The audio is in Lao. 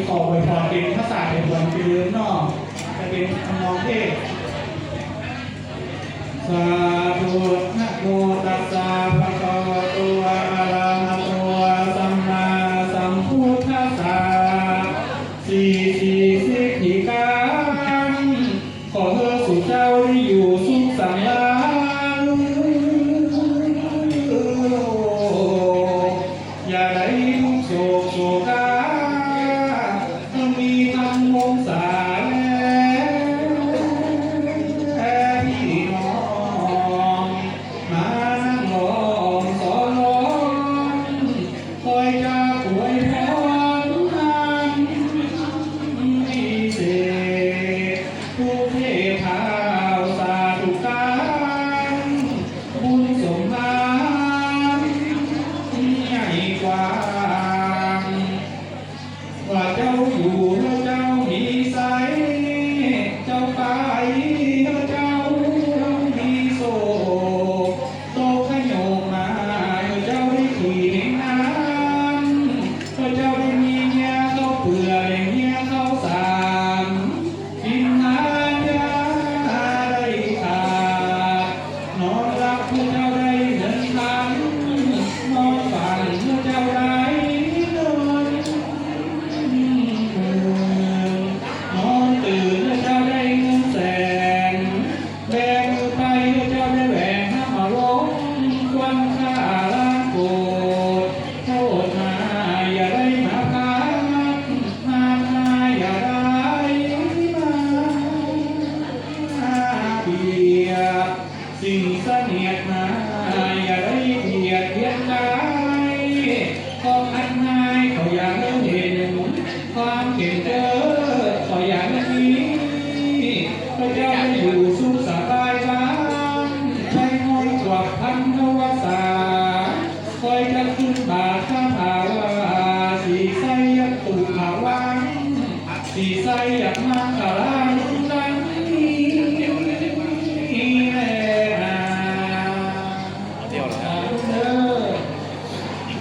ຂໍອວຍພອນເປັນພາສາໄທພວນຄືເດີມເນາະ ຈະເປັນທຳນອງເທດ. ສາທຸ ນະໂມຕັດສະ ພະຄະວະໂຕ ອະລະຫະໂຕ ສຳມາສຳພຸດທັດສະ ສີສີສິດທິກາງ ຂໍເຮີສູ່ເຈົ້າໄດ້ຢູ່ສຸກສຳລານ ຢ່າໄດ້ທຸກໂສກໂສກາ ມີທັງວົງສາແລະພີ່ນ້ອງ ມານັ່ງລ້ອງສອນລອງ ຄອຍຈະອວຍພອນອັນວິເສດ ທຸກເທພາວສາທຸການ ບຸນສົມພານໃຫຍ່ກວ້າງ ວ່າເຈົ້າຢູ່ເຮືອເຈົ້າມີໄຊ ເຈົ້າໄປເຮືອເຈົ້າມີໂຊກ ຕົກຂະໂຍກມາເຮືອເຈົ້າໄດ້ຂີ່ເຮັງນ້ຳ ເຮືອເຈົ້າໄດ້ມີເຫຍື່ອເຂົ້າເປືອກ ແລະເຫຍື່ອເຂົ້າສານ ກິນທານຢາໄດ້ຂາດ ນອນຫຼັບເພື່ອເຈົ້າໄດ້ເງິນພັນ ນອນຝັນເພື່ອເຈົ້າໄດ້ເງິນໝື່ນ ນອນຕື່ນເພື່ອເຈົ້າໄດ້ເງິນແສນ ແບມືໄປເພື່ອເຈົ້າໄດ້ແຫວນຮຳມະວົງ ຄວັນຂ້າລ້າງໂກດ ໂທດຮ້າຍຢ່າໄດ້ມາພັດ ມາດຮ້າຍຢ່າໄດ້ມາບຽດ ສິ່ງສະໜຽດຮ້າຍຢ່າໄດ້ບຽດບຽນກາຍ ຂອງອັນຮ້າຍເຂົາຢ່າເລີເຫັນ ຄວາມເປັນເຈົ້